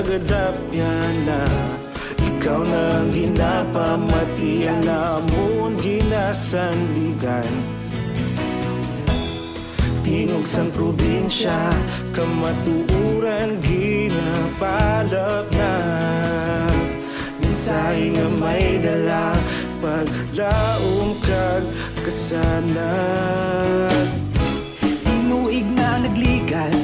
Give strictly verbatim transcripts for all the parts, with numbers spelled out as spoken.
Gadapyana, ikaw na ang ginapamatian namon ginasandigan. Tingog sang probinsya, kamatuoran ginapalapnap. Mensahe nga may dala, paglaom kag kasanag. Tinuig na nagligan,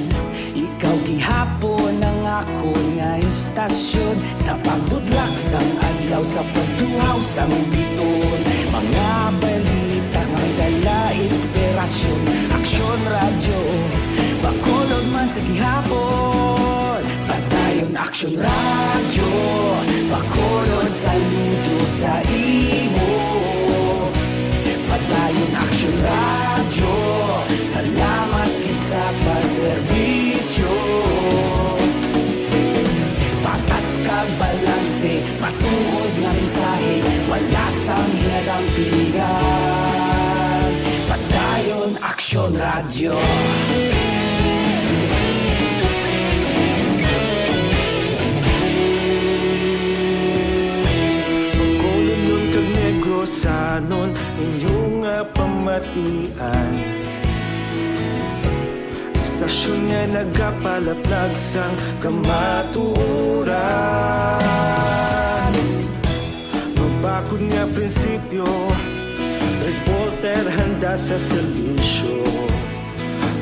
ikaw gihapon ang akon nga istasyon. Sa pagbudlak sang adlaw, sa pagtuhaw sang biton, mga balita nga may dala inspirasyon. Aksyon Radyo, Bacolod man sa gihapon. Padayon Aksyon Radyo, Bacolod, saludo sa imo. Padayon Aksyon Radyo, salamat gid sa pagserbisyo. Patas kag balanse, matuod nga mensahe, wala sang hinadang piligan. Padayon Aksyon Radyo. Bacolodnon kag Negrosanon, inyo nga pamatian. Istasyon nga nagapalaplag sang kamatuoran. Mabakod nga prinsipyo, reporter handa sa serbisyo.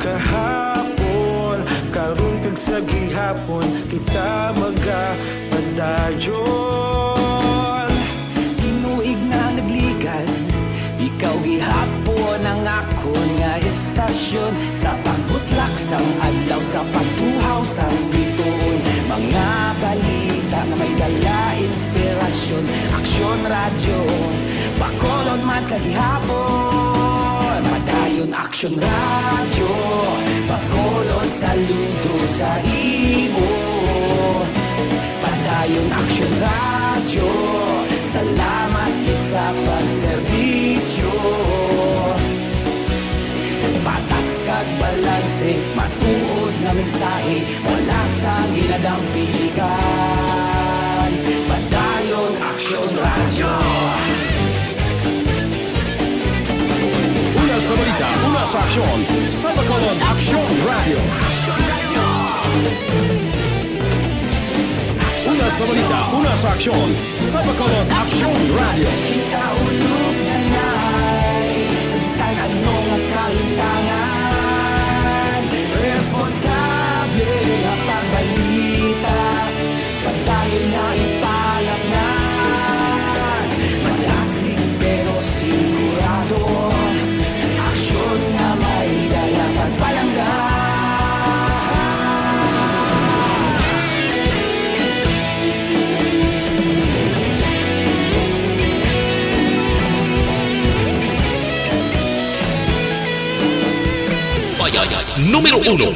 Kahapon, karon kag sa gihapon, kita magapadayon. Tinuig na nagligan, ikaw gihapon ang akon nga istasyon. Sa pagbutlak sang adlaw, sa pagtuhaw sang bituon, mga balita nga may dala inspirasyon. Aksyon Radyo, Bacolod man sa gihapon. Padayon Aksyon Radyo, Bacolod, saludo sa imo. Padayon Aksyon Radyo, salamat gid sa pagserbisyo. Patas kag balanse, matuod nga mensahe, wala sang hinadang piligan. Padayon Aksyon Radyo. Una sa balita, una sa aksyon, sa Bacolod Aksyon Radyo. Una sa balita, una sa aksyon, sa Bacolod Aksyon Radyo. Kita ulog na nay, sa bisan ano nga kalimtangan, responsable nga pagbalita. Padayon nga ipalapnan, malasig pero sigurado. Aksyon nga may dala pagpalangga. Bayay numero uno.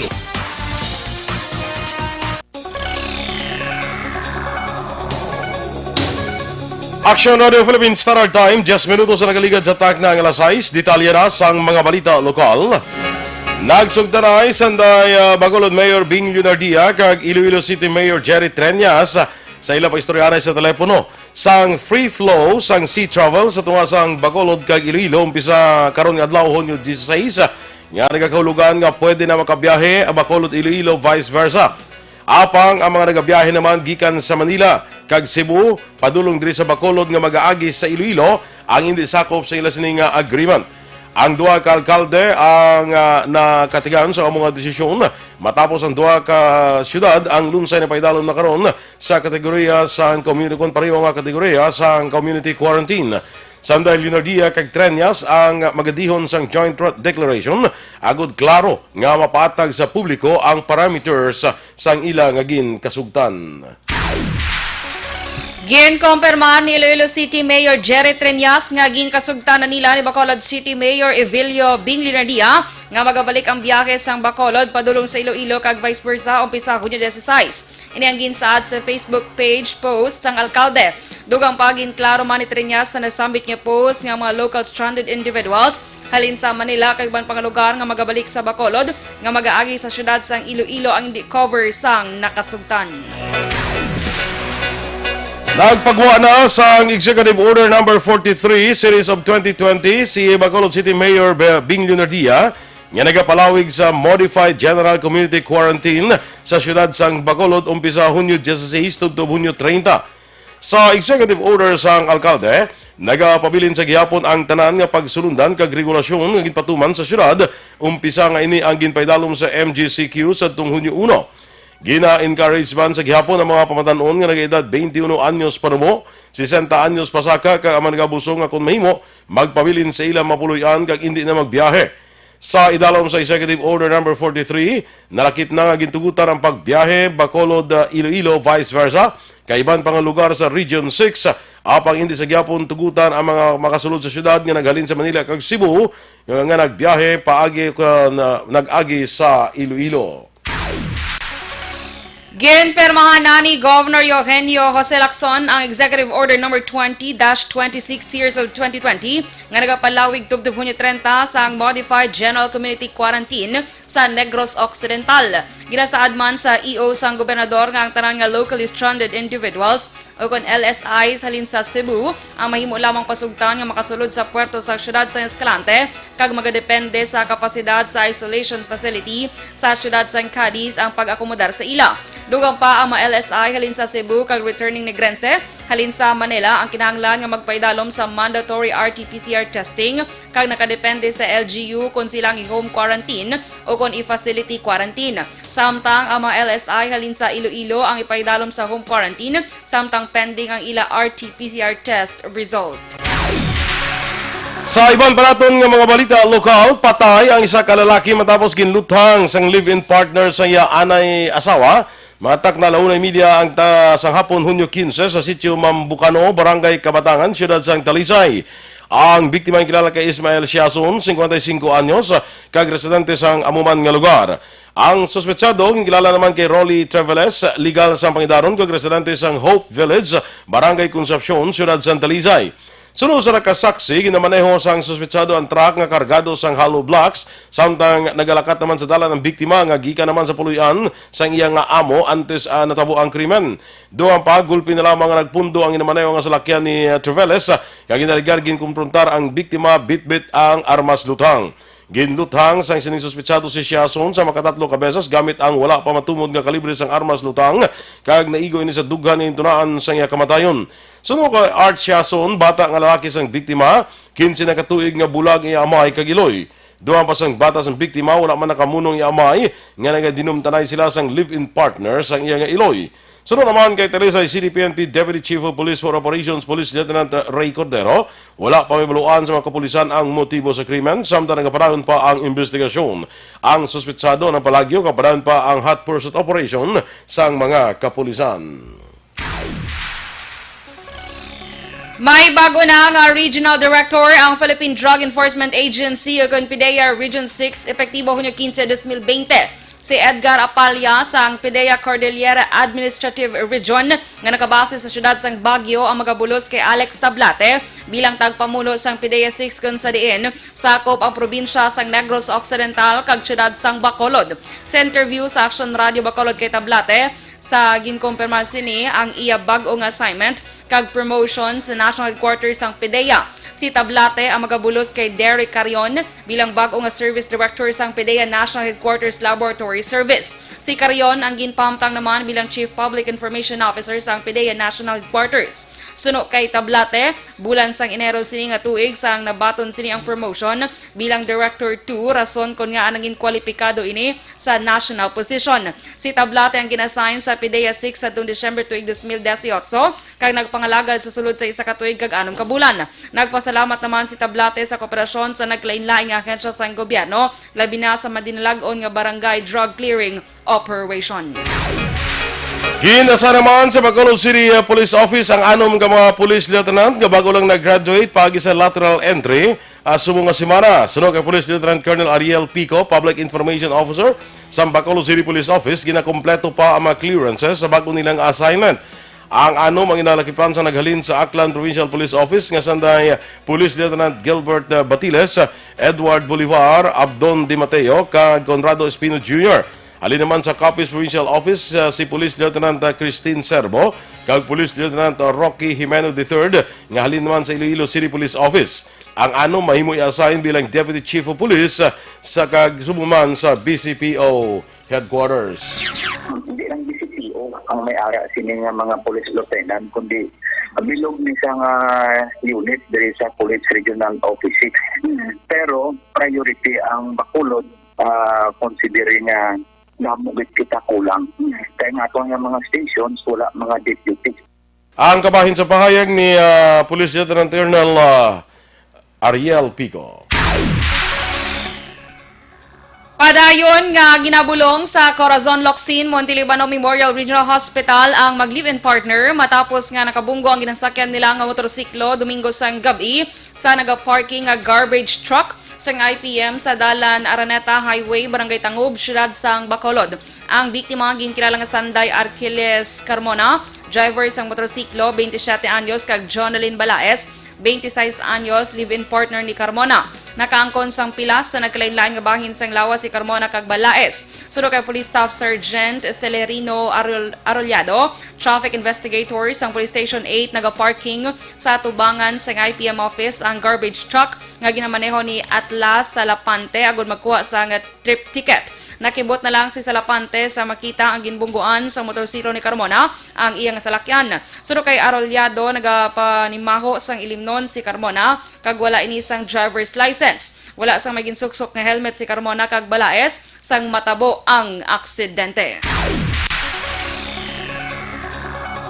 Aksyon Radio Philippines Standard Time, diyes minutos na nagaligad sa takna nga alas sais. Detalye na sang mga balita lokal. Nagsugtanay sanday, ah, Bacolod Mayor Bing Leonardia kag Iloilo City Mayor Jerry Treñas sa ila pag-istoryahanay sa telepono sang free flow sang sea travel sa tunga sang Bacolod kag Iloilo umpisa karon nga adlaw, Hunyo dieciséis, nga nagakahulugan nga pwede na makabiyahe ang Bacolod, Iloilo, vice versa. Apang ang mga nagabiyahe naman gikan sa Manila kag Cebu padulong diri sa Bacolod nga mag-aagi sa Iloilo ang indi sakop sa ila sini nga agreement. Ang duha ka alkalde ang, ah, nakatigan sa amo nga desisyon matapos ang duha ka syudad ang lunsay napaidalom na karon sa kategorya sang community, kon pareho nga kategorya sang community quarantine. Sanday Leonardia kag Treñas ang magadihon sang joint re-, declaration agud klaro nga mapatag sa publiko ang parameters sang ila nga ginkasugtan. Ginkumpirma ni Iloilo City Mayor Jerry Treñas nga ginkasugtan na nila ni Bacolod City Mayor Evilio Bing Leonardia nga magabalik ang biyahe sang Bacolod padulong sa Iloilo kag vice versa umpisa Hunyo dieciséis. Ini ang ginsaad sa Facebook page post sang alkalde. Dugang pa, ginklaro man ni Treñas sa nasambit nga post nga ang mga local stranded individuals halin sa Manila kag iban pa nga lugar nga magabalik sa Bacolod nga mag-aagi sa siyudad sang Iloilo ang hindi cover sang nakasugtan. Nagpagwa na sang Executive Order Number forty-three, Series of twenty twenty, si Bacolod City Mayor Be-, Bing Leonardia, nga nagapalawig sa Modified General Community Quarantine sa siyudad sang Bacolod, umpisa Hunyo dieciséis tubtob Hunyo treinta. Sa executive order sang alkalde, nagapabilin sa gihapon ang tanan nga pagsulundan kag regulasyon nga ginpatuman sa siyudad, umpisa nga ini ang ginpaidalom sa M G C Q sadtong Hunyo uno. Gina-encourage man sa gihapon ang mga pamatan-on nga nag-edad twenty-one anyos panubo, sesenta anyos pasaka, kag ang mga nagabusong nga kon mahimo, magpabilin sa ila mapuloy-an kag indi na magbiyahe. Sa idalom sa Executive Order Number forty-three, nalakip na nga gintugutan ang pagbiyahe Bacolod, uh, Iloilo, vice versa, kag iban pa nga lugar sa Region six, apang indi sa gihapon tugutan ang mga makasulod sa syudad nga naghalin sa Manila kag Cebu nga nagbiyahe paagi ka na, nag-agi sa Iloilo. Ginpirmahan na ni Governor Eugenio Jose Lacson ang Executive Order Number twenty dash twenty-six Series of twenty twenty nga nagapalawig tubtob Hunyo treinta sang Modified General Community Quarantine sa Negros Occidental. Ginasaad man sa E O sang gobernador nga ang tanan nga locally stranded individuals o kon L S Is halin sa Cebu ang mahimo lamang pasugtan nga makasulod sa puerto sa siyudad sa Escalante kag magadepende sa kapasidad sa isolation facility sa siyudad sang Cadiz ang pag-akomodar sa ila. Dugang pa ang mga L S I halin sa Cebu kag returning Negrense halin sa Manila ang kinahanglan nga magpaidalom sa mandatory R T P C R testing kag nakadepende sa L G U kon sila ang i-home quarantine o kon i-facility quarantine. Samtang ang mga L S I halin sa Iloilo ang ipaidalom sa home quarantine samtang pending ang ila R T P C R test result. Sa iban pa naton nga mga balita lokal, patay ang isa ka lalaki matapos ginluthang sang live-in partner sa iya anay asawa. Matak na la una y media ang ta-, sang hapon, Hunyo quince, sa sitio Mambucano, Barangay Kabatangan, siyudad sang Talisay. Ang biktima ang kilala kay Ismael Siason, cincuenta y cinco anyos, kag residente sang amo man nga lugar. Ang suspetsado, ang kilala naman kay Rolly Treveles, legal sang pangidaron kag residente sang Hope Village, Barangay Concepcion, siyudad sang Talisay. Suno sa nakasaksi, ginamaneho sang suspetsado ang truck nga kargado sang hollow blocks, samtang nagalakat naman sa dalan ang biktima nga gikan naman sa puloy-an sang iya nga amo antes, ah, natabo ang krimen. Dugang pa, gulpi na lamang nga nagpundo ang ginamaneho nga salakyan ni, ah, Treveles, ah, kag ginaligar ginkumprontar ang biktima bitbit ang armas luthang. Ginluthang sang sining suspetsado si Siason sa makatatlo ka beses gamit ang wala pa matumod nga kalibre sang armas luthang, kag naigo ini sa dughan nga gintunaan sang iya kamatayon. Suno kay Art Siason, bata nga lalaki sang biktima, quince na ka tuig nga bulag iya amay kag iloy. Duha pa sang bata sang biktima, wala man nakamunong iya amay nga nagadinumtanay sila sang live-in partner sang iya nga iloy. Suno naman kay Talisay City P N P Deputy Chief of Police for Operations, Police Lieutenant Ray Cordero, wala pa mahibaluan sa mga kapulisan ang motibo sa krimen, samtang nagapadayon pa ang investigasyon. Ang suspetsado nagpalagyo nga padayon pa ang hot pursuit operation sang mga kapulisan. May bago na nga regional director ang Philippine Drug Enforcement Agency o kon PDEA Region six, epektibo Hunyo quince, dos mil veinte. Si Edgar Apalla sang PDEA Cordillera Administrative Region nga nakabase sa siyudad sang Baguio ang magabulos kay Alex Tablate bilang tagpamuno sang PDEA six, kon sa diin sakop ang probinsya sang Negros Occidental kag siyudad sang Bacolod. Sa interview sa Action Radio Bacolod kay Tablate, sa ginkumpirmar sini ang iya bag-o nga assignment kag promotion sa National Headquarters sang PDEA. Si Tablate ang magabulos kay Derek Carion bilang bag-o nga Service Director sang PDEA National Headquarters Laboratory Service. Si Carion ang ginpamtang naman bilang Chief Public Information Officer sang PDEA National Headquarters. Suno kay Tablate, bulan sang Enero sini nga tuig sang nabaton sini ang promotion bilang Director two, rason kon ngaa nangin kwalipikado ini sa national position. Si Tablate ang gin-assign sa PDEA six sadtong Disyembre tuig dos mil dieciocho, kag nagpangalagad sa sulod sa isa ka tuig kag anom ka bulan. Nagpasalamat naman si Tablate sa kooperasyon sa nagkalainlain nga ahensya sang gobyerno, labi na sa madinalag-on nga barangay drug clearing operation. Ginasa naman sa Bacolod City, uh, Police Office ang anom ka mga police lieutenant nga bago lang nag-graduate paagi sa lateral entry, uh, subong nga semana. Suno kay Police Lieutenant Colonel Ariel Pico, Public Information Officer sa Bacolod City Police Office, ginakompleto pa ang mga clearances sa bago nilang assignment. Ang anom ang ginalakipan sa naghalin sa Aklan Provincial Police Office nga sanday Police Lieutenant Gilbert, uh, Batiles, Edward Bolivar, Abdon Di Mateo, kag Conrado Espino Junior. Halin naman sa Capiz Provincial Office, uh, si Police Lieutenant, uh, Christine Serbo, kag Police Lieutenant Rocky Jimeno the third, nga halin naman sa Iloilo City Police Office. Ang anom mahimo i-assign bilang Deputy Chief of Police sa kag subong man sa B C P O Headquarters. Hindi lang B C P O ang may ara sini nga mga police lieutenant, kundi bilog ni sa nga unit diri sa Police Regional Office six. Pero priority ang Bacolod, ah, considering nga damo gid kita kulang. Kay nga ato nga mga stations, wala mga deputy. Ang kabahin sa pahayag ni, ah, Police Lieutenant Colonel, ah, Ariel Pico. Padayon nga ginabulong sa Corazon Locsin, Montelibano Memorial Regional Hospital ang mag-live-in partner matapos nga nakabunggo ang ginasakyan nila nga motorsiklo Domingo sang gab-i sa naga-parking nga garbage truck sang I P M sa dalan Araneta Highway, Barangay Tangub, siyudad sang Bacolod. Ang biktima ginkilala nga Sanday Arquiles Carmona, driver sang motorsiklo, twenty-seven anyos, kag Jonalyn Balaes, twenty-six anyos, live-in partner ni Carmona. Nakaangkon sang pilas sa nagkalainlain nga bahin sang lawas si Carmona kag Balaes. Suno kay Police Staff Sergeant Celerino Arol-, Arollado, traffic investigator sang Police Station eight, nagaparking sa atubangan sang I P M office ang garbage truck nga ginamaneho ni Atlas Salapante agud magkuha sang trip ticket. Nakibot na lang si Salapante sa makita ang ginbungguan sa motorsiklo ni Carmona ang iya nga salakyan. Suno kay Arollado, nagapanimaho sang ilimnon si Carmona kag wala ini sang driver's license. Wala sang may ginsuksok nga helmet si Carmona kag Balaes sang matabo ang aksidente.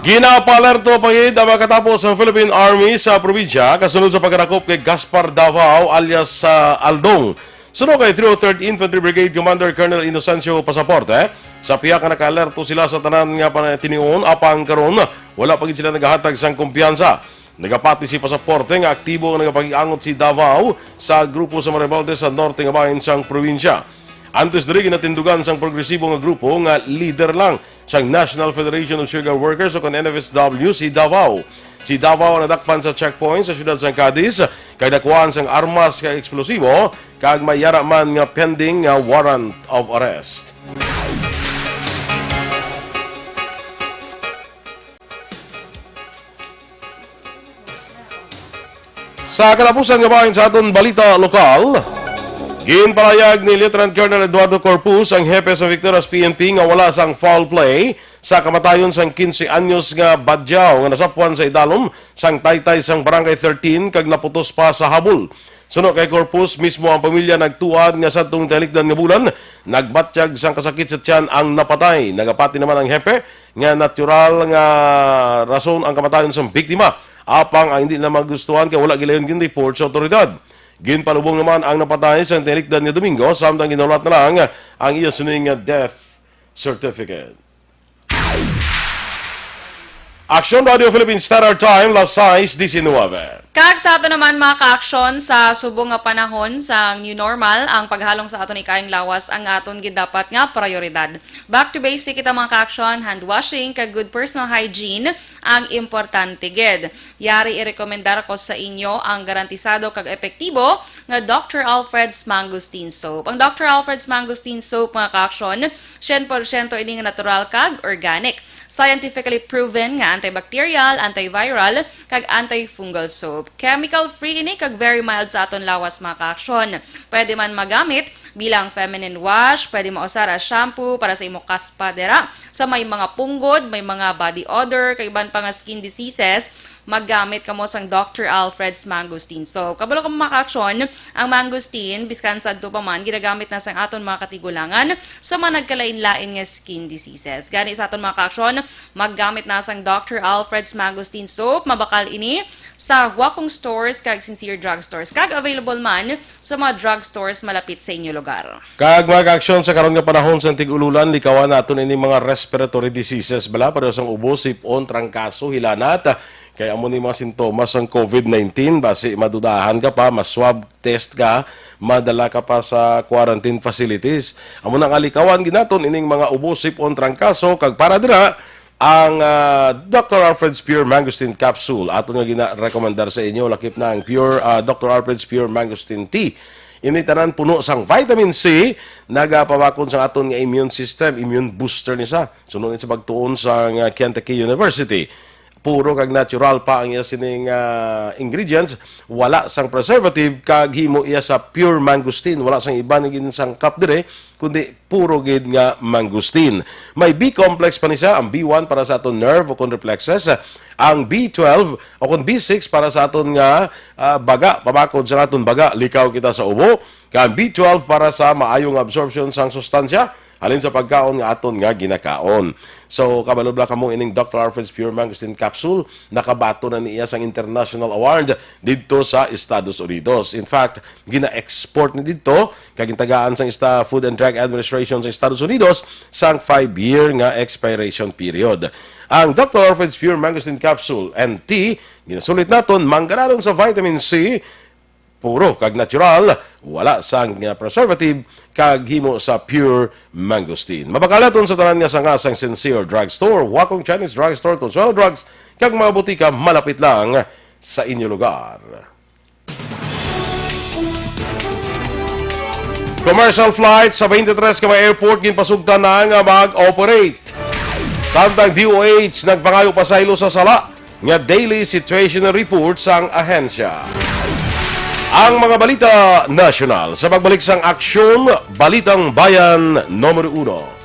Ginapaalerto pa gid ang mga katapo sa Philippine Army sa probinsya kasunod sa pagkadakop kay Gaspar Davao alias, ah, Aldong. Suno kay three oh third Infantry Brigade Commander Colonel Inocencio Pasaporte, sa pihak nga nakaalerto sila sa tanan nga panatinion, apang karon wala pa gid sila nagahatag sang kumpiyansa. Nagapati si Pasaporte nga aktibo nga nagapakig-angot si Davao sa grupo sa mga rebelde sa norte nga bahin sang probinsya. Antes diri, ginatindugan sang progresibo nga grupo nga lider lang sang National Federation of Sugar Workers o kon N F S W si Davao. Si Davao ang nadakpan sa checkpoint sa siyudad sang Cadiz kay nakuhaan sang armas kag eksplosibo kag may yara man nga pending nga warrant of arrest. Sa katapusan nga bahin sa aton balita lokal, ginpalayag ni Lieutenant Colonel Eduardo Corpus, ang hepe sa Victorias P N P, nga wala sang foul play sa kamatayon sang quince anyos nga badyaw nga nasapwan sa idalom sang taytay sang Barangay thirteen kag naputos pa sa habol. Suno kay Corpus, mismo ang pamilya nagtuad nga sadtong talikdan nga bulan, nagbatyag sang kasakit sa tiyan ang napatay. Nagapati naman ang hepe nga natural nga rason ang kamatayon sang biktima. Apang ang hindi na magustuhan kay wala gilayon gin-report sa awtoridad. Ginpalubong naman ang napatay sa tinikdan nga Domingo, samtang ginhulat na lang ang iya sining nga death certificate. Aksyon Radio Philippines Standard Time, las sais diecinueve. Kag sa ato naman, mga kaaksyon, sa subong nga panahon sa new normal, ang paghalong sa aton ikaayong lawas ang aton gid dapat nga prioridad. Back to basic kita, mga kaaksyon, hand washing kag good personal hygiene ang importante gid. Yari irekomendar ko sa inyo ang garantisado kag epektibo nga Doctor Alfred's Mangosteen Soap. Ang Doctor Alfred's Mangosteen Soap, mga kaaksyon, syen porsyento ini nga natural kag organic. Scientifically proven nga antibacterial, antiviral, kag antifungal soap. Chemical-free ini kag very mild sa aton lawas, mga kaaksyon. Pwede man magamit bilang feminine wash, pwede mausar as shampoo para sa imo kaspa dira sa may mga punggod, may mga body odor, kag iban pa nga skin diseases. Maggamit kamo sang Doctor Alfred's Mangosteen Soap. Kabalo kamo, mga kaaksyon, ang mangosteen, biskan sadto pa man, ginagamit na sang aton mga katigulangan sa mga nagkalain-lain nga skin diseases. Gani, sa aton, mga kaaksyon, maggamit na sang Doctor Alfred's Mangosteen Soap. Mabakal ini sa Huakong Stores kag Sincere Drug Stores, kag available man sa mga drug stores malapit sa inyo lugar. Kag, mga kaaksyon, sa karon nga panahon sa tig-ululan, likawan naton ini mga respiratory diseases bala, pareho sang ubo, sipon, trangkaso, hilanat. Kay amo ni mga sintomas sang covid nineteen, basi madudahan ka pa, ma-swab test ka, madala ka pa sa quarantine facilities. Amo na nga likawan gid naton ining mga ubo, sipon, trangkaso, kag para dira, ang, ah, Doctor Alfred's Pure Mangosteen Capsule. Aton nga gina-recommendar sa inyo, lakip na ang Pure, ah, Doctor Alfred's Pure Mangosteen Tea. Ini tanan puno sang vitamin C, nagapabakod sa aton nga immune system, immune booster ni sa. Suno ni sa pagtuon sa nga Kentucky University. puro kag natural pa ang iya sining, ah, ingredients, wala sang preservative, kag himo iya sa pure mangosteen, wala sang iba nga ginsangkap dire, kundi puro gid nga mangosteen. May B complex pa ni siya, ang B one para sa aton nerve o kon reflexes, ang B twelve o kon B six para sa aton nga, ah, baga, pabakod sa aton baga, likaw kita sa ubo, kag ang B twelve para sa maayo nga absorption sang sustansya halin sa pagkaon nga aton nga ginakaon. So, kabalo ba kamo ining Doctor Alfred's Pure Mangosteen Capsule? Nakabaton na niya sang international award didto sa Estados Unidos. In fact, gina-export ni didto kag gintagaan sang esta-, Food and Drug Administration sa Estados Unidos sang five-year nga expiration period. Ang Doctor Alfred's Pure Mangosteen Capsule and Tea, ginasulit naton, manggaranon sa vitamin C, puro kag natural, wala sang, ah, preservative, kag himo sa pure mangosteen. Mabakal naton sa tanan nga sanga sang Sincere Drugstore, Wacom Chinese Drugstore, Consuelo Drugs, kag mga butika malapit lang sa inyo lugar. Commercial flight sa twenty-three ka mga airport ginpasugtan na nga mag-operate. Samtang D O H nagpangayo pasaylo sa sala nga daily situational report sang ahensya. Ang mga balita nasyonal sa pagbalik sang Aksyon, Balitang Bayan numero uno.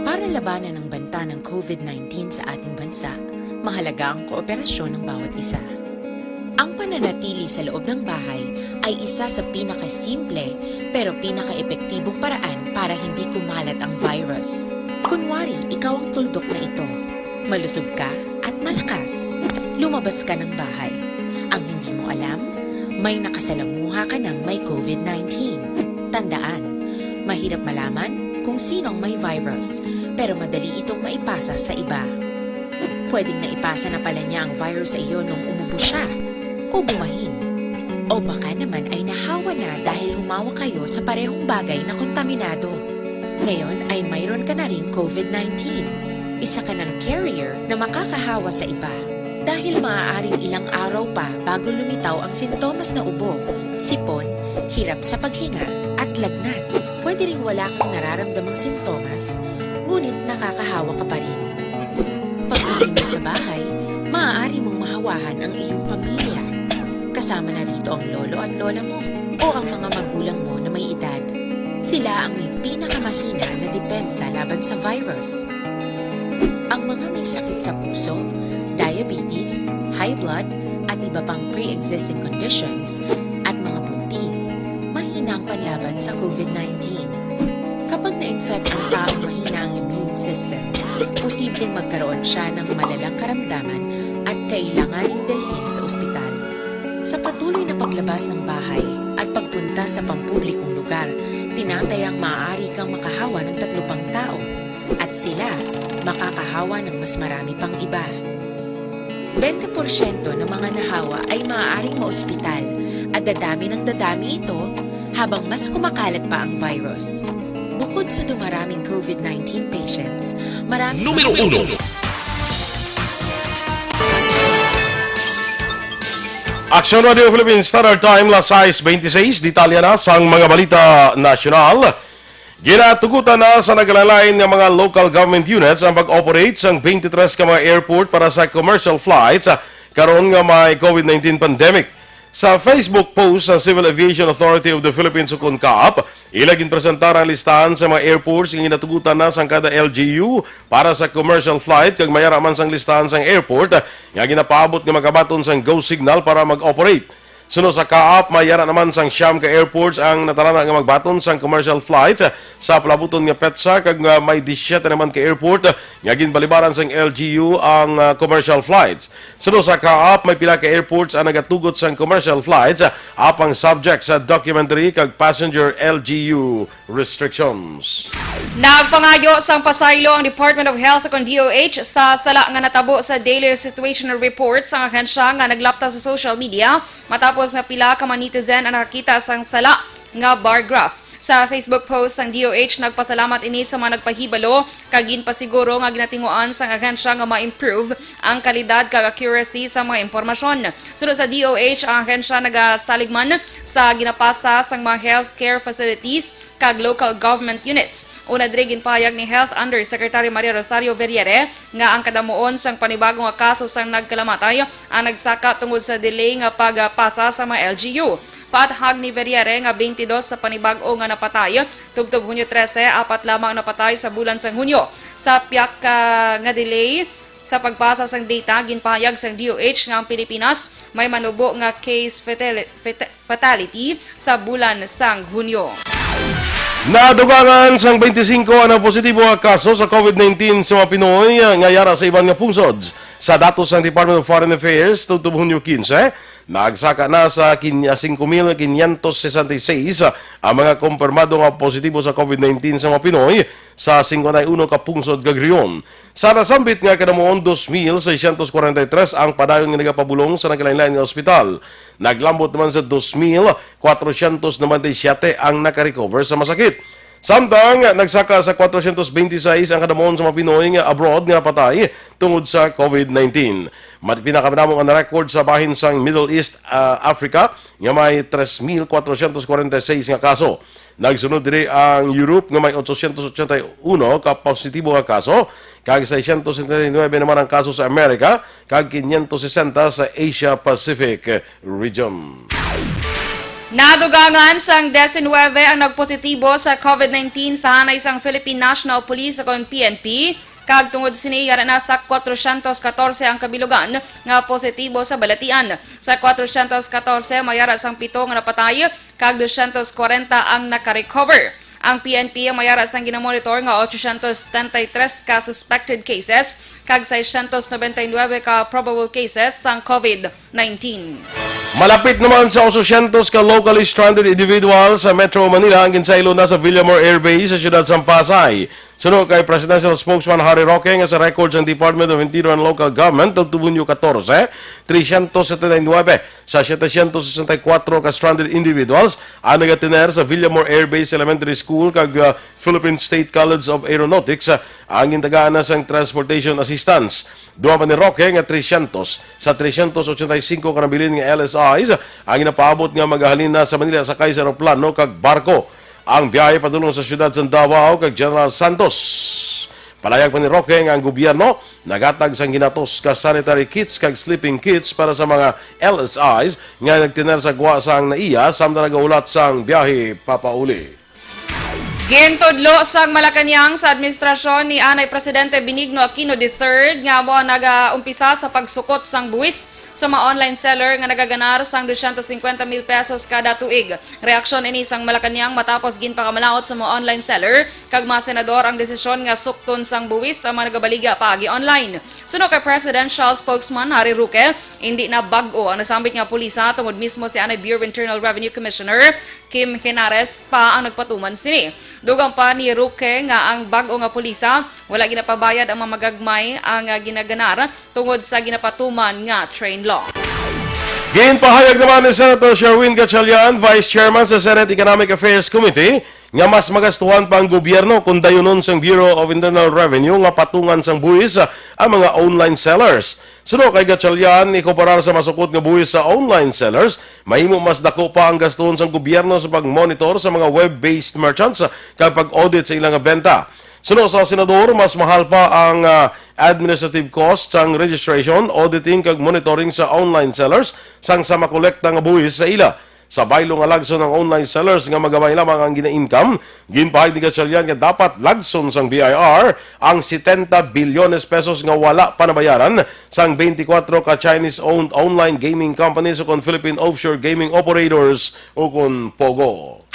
Para labanan ang banta ng COVID nineteen sa ating bansa, mahalaga ang kooperasyon ng bawat isa. Ang pananatili sa loob ng bahay ay isa sa pinakasimple pero pinakaepektibong paraan para hindi kumalat ang virus. Kunwari, ikaw ang tuldok na ito. Malusog ka at malakas. Lumabas ka ng bahay. Ang hindi mo alam, may nakasalamuha ka ng may COVID nineteen. Tandaan, mahirap malaman kung sino ang may virus, pero madali itong maipasa sa iba. Pwedeng naipasa na pala niya ang virus sa iyo nung umubo siya o bumahin. O baka naman ay nahawa na dahil humawa kayo sa parehong bagay na kontaminado. Ngayon ay mayroon ka na ring COVID nineteen. Isa ka ng carrier na makakahawa sa iba. Dahil maaaring ilang araw pa bago lumitaw ang sintomas na ubo, sipon, hirap sa paghinga, at lagnat. Pwede ring wala kang nararamdamang sintomas, ngunit nakakahawa ka pa rin. Pag-uwi mo sa bahay, maaari mong mahawahan ang iyong pamilya. Kasama na rito ang lolo at lola mo o ang mga magulang mo na may edad. Sila ang may pinakamahina na depensa laban sa virus. Ang mga may sakit sa puso, diabetes, high blood, at iba pang pre-existing conditions, at mga buntis, mahina ang panlaban sa COVID nineteen. Kapag na-infect ang taong mahina ang immune system, posibleng magkaroon siya ng malalang karamdaman at kailanganing dalhin sa ospital. Sa patuloy na paglabas ng bahay at pagpunta sa pampublikong lugar, tinatayang maaari kang makahawa ng tatlo pang tao at sila makakahawa ng mas marami pang iba. Bente porsyento ng mga nahawa ay maaaring maospital at dadami ng dadami ito habang mas kumakalat pa ang virus. Bukod sa dumaraming COVID nineteen patients, marami Numero uno. Aksyon Radio Philippines Standard Time, las sais bente seis. Detalye na sang mga balita nasyonal. Ginatugutan na sa nagkalain-lain nga mga local government units ang pag-operate sang twenty-three ka mga airport para sa commercial flights, ah, karon nga may COVID nineteen pandemic. Sa Facebook post sa Civil Aviation Authority of the Philippines, ukon CAAP, ila ginpresentar ang listahan sa mga airports nga ginatugutan na sang kada L G U para sa commercial flight, kag may ara man sang listahan sang airport, ah, nga ginapaabot nga magabaton sang go signal para mag-operate. Suno sa CAAP, may ara naman sang siyam ka airports ang natarana nga magbaton sang commercial flights sa palabuton nga petsa, kag, ah, may disiyete naman ka airport, ah, nga ginbalibaran sang L G U ang, ah, commercial flights. Suno sa CAAP, may pila ka airports ang nagatugot sang commercial flights, ah, apang subject sa documentary kag passenger L G U restrictions. Nagpangayo sang pasaylo ang Department of Health kon D O H sa sala nga natabo sa daily situation report sang ahensya nga naglapta sa social media matapos nga pila ka mga netizen ang nakakita sang sala nga bar graph. Sa Facebook post sang D O H, nagpasalamat ini sa mga nagpahibalo kag ginpasiguro nga ginatinguan sang ahensya nga ma-improve ang kalidad kag accuracy sa mga impormasyon. Suno sa D O H, ang ahensya nagasalig man sa ginapasa sang mga healthcare facilities kag local government units. Una diri, ginpahayag ni Health Undersecretary Maria Rosario Verriere nga ang kadamuon sang panibago nga kaso sang nagkalamatay ang nagsaka tungod sa delay nga pagpasa sa mga L G U. Paathag ni Verriere nga twenty-dos sa panibag-o nga napatay tubtob Hunyo trese, apat lamang napatay sa bulan sang Hunyo. Sa pihak, ah, nga delay sa pagpasa sang data, ginpahayag sang D O H nga ang Pilipinas may manubo nga case fatali-, fata-, fatality sa bulan sang Hunyo. Nadugangan sang twenty-singko ang positibo nga kaso sa COVID nineteen sa mga Pinoy nga yara sa iban nga pungsod. Sa datos sang Department of Foreign Affairs, tubtob Hunyo kinse, nagsaka na sa kin-, singko mil quinientos sesenta y seis ang mga kumpirmado nga positibo sa COVID nineteen sa mga Pinoy sa singkwenta y uno ka pungsod kag rehiyon. Sa nasambit nga kadamuon, dos mil seiscientos kwarenta y tres ang padayon nga nagapabulong sa nagkalainlain nga ospital. Naglambot naman sa dos mil kwatrocientos noventa y siete ang nakarecover sa masakit. Samtang nagsaka sa kwatrocientos beintiseis ang kadamuon sa mga Pinoy nga abroad nga napatay tungod sa COVID nineteen. Mat-, pinakamadamo nga na-record sa bahin sang Middle East, ah, Africa, nga may tres mil kwatrocientos kwarenta y seis nga kaso. Nagsunod diri ang Europe nga may otsocientos ochenta y uno ka positibo nga kaso, kag seiscientos setenta y nuebe naman ang kaso sa Amerika, kag quinientos sesenta sa Asia Pacific region. Nadugangan sang diecinuebe ang nagpositibo sa COVID nineteen sa hanay sang Philippine National Police o kon P N P, kag tungod sini yara na sa kwatrocientos katorse ang kabilugan nga positibo sa balatian. Sa kwatrocientos katorse, may ara sang pito nga napatay, kag doscientos kwarenta ang nakarecover. Ang P N P may ara sang ginamonitor nga otsocientos setenta y tres ka suspected cases kag seiscientos noventa y nuebe ka probable cases sang COVID nineteen. Malapit naman sa otsocientos ka locally stranded individual sa Metro Manila ang ginsaylo na sa Villamor Air Base sa siyudad sang Pasay. Suno kay Presidential Spokesman Harry Roque nga sa records sang Department of Interior and Local Government, tubtob Hunyo katorse, trescientos setenta y nuebe sa setecientos sesenta y kuatro ka stranded individuals ang nagatiner sa Villamor Air Base Elementary School kag, ah, Philippine State College of Aeronautics, ah, ang gintagaan na sang transportation assistance. Duha man ni Roque nga trescientos sa trescientos ochenta y cinco ka nabilin nga L S Is ang ginapaabot nga magahalin na sa Manila sakay sa eroplano kag barko. Ang biyahe padulong sa siyudad sa Davao kag General Santos. Palayag pa ni Roque nga ang gobyerno naghatag sang ginatos ka sanitary kits kag sleeping kits para sa mga L S Is nga nagtiner sa gwa sang NAIA samtang nagahulat sang biyahe papauli. Gintudlo sang Malacañang sa administrasyon ni anay Presidente Benigno Aquino the third nga amo ang nagaumpisa sa pagsukot sang buwis sa mga online seller nga nagaganar sang doscientos cincuenta mil pesos kada tuig. Reaksyon ini sang Malacañang matapos ginpakamalaut sa mga online seller kag mga senador ang desisyon nga sukton sang buwis ang mga nagabaligya paagi online. Suno kay Presidential Spokesman Harry Roque, indi na bag-o ang nasambit nga pulisa tungod mismo si anay Bureau of Internal Revenue Commissioner Kim Henares pa ang nagpatuman sini. Dugang pa ni Roque nga ang bag-o nga pulisa, wala ginapabayad ang mga magagmay ang, ah, ginaganar tungod sa ginapatuman nga train law. Ginpahayag naman ni Senator Sherwin Gatchalian, Vice Chairman sa Senate Economic Affairs Committee, nga mas magastuhan pa ang gobyerno kung dayunon sang Bureau of Internal Revenue nga patungan sang buwis ang mga online sellers. Suno kay Gatchalian, ikumparar sa masukot nga buhis sa online sellers, mahimo mas dako pa ang gastuhon sang gobyerno sa pag-monitor sa mga web-based merchants kag pag-audit sa ilang benta. Suno sa senador, mas mahal pa ang, ah, administrative cost sang registration, auditing kag monitoring sa online sellers sang sa makolekta nga buhis sa ila. Sa baylo nga lagson ang online sellers nga magamay lamang ang gina-income, ginpahayag ni Gatchalian nga dapat lagson sang B I R ang setenta bilyones pesos nga wala pa nabayaran sang twenty-four ka Chinese-owned online gaming companies ukon Philippine Offshore Gaming Operators ukon POGO.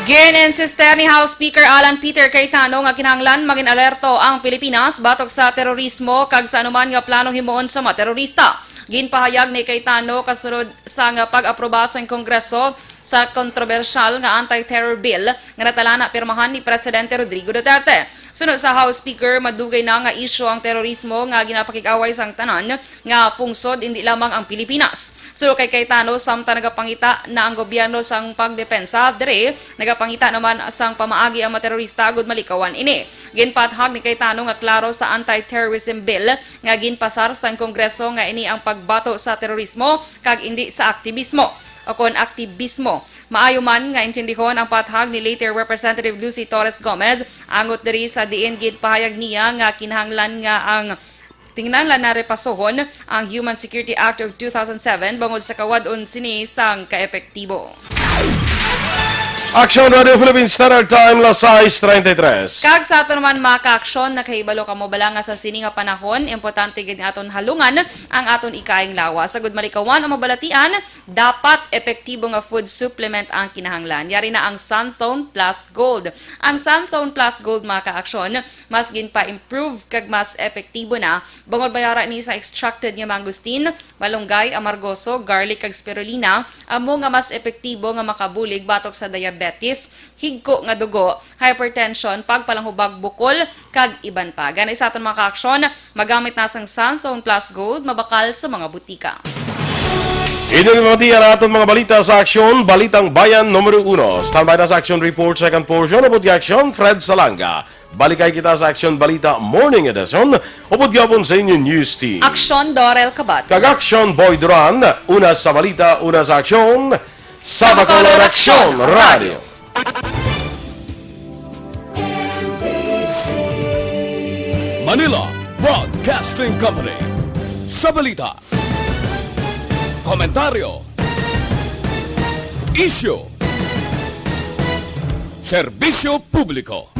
Gin-insister ni House Speaker Alan Peter Cayetano nga kinahanglan mangin-alerto ang Pilipinas batok sa terorismo kag sa anuman nga plano himuon sa mga terorista. Ginpahayag ni Cayetano kasunod sang pag-aproba sang Kongreso sa kontrobersyal nga anti-terror bill nga natalana pirmahan ni Presidente Rodrigo Duterte. Suno sa House Speaker, madugay na nga isyu ang terorismo nga ginapakig-away sang tanan nga pungsod, indi lamang ang Pilipinas. Suno kay Cayetano, samtang nagapangita na ang gobyerno sang pagdepensa, diri nagapangita naman sang pamaagi ang mga terorista agud malikawan ini. Ginpathag ni Cayetano nga klaro sa anti-terrorism bill nga ginpasar sang Kongreso nga ini ang pagbato sa terorismo kag indi sa aktibismo o kon aktibismo. Maayo man nga intindihon ang pathag ni late Representative Lucy Torres Gomez angot diri sa diin ginpahayag niya nga kinahanglan nga ang kinahanglan na repasohon ang Human Security Act of two thousand seven bangod sa kawad-on sini sang kaepektibo. Action Radio Philippines Standard Time, las sais treinta y tres. Kag sa aton naman, mga ka-aksyon, nakahibalo kamo bala nga sa sini nga panahon, importante gid nga aton halungan ang aton ikaayong lawas. Agud malikawan o mabalatian, dapat epektibo nga food supplement ang kinahanglan. Yari na ang Santhone Plus Gold. Ang Santhone Plus Gold, mga ka-aksyon, mas ginpa-improve kag mas epektibo na bangod mayara ni sa extracted nga mangosteen, malunggay, amargoso, garlic, kag spirulina, amo nga mas epektibo nga makabulig batok sa diabetes, higko nga dugo, hypertension, pagpalanghubag bukol, kag iban pa. Gani sa aton mga ka-aksyon, magamit na sang Santhone Plus Gold, mabakal sa mga butika. Inyo ginpamati ang aton mga balita sa Aksyon, Balitang Bayan numero uno. Standby na sa Aksyon Report, second portion, upod kay Aksyon, Fred Salanga. Balikay kita sa Aksyon Balita Morning Edition, upod gihapon sa inyo news team. Aksyon, Dorel Kabat. Kag Aksyon, Boy Duran. Una sa balita, una sa aksyon, sa Bacolod Aksyon Radio. Manila Broadcasting Company. Sa balita, komentaryo, isyu, serbisyo publiko.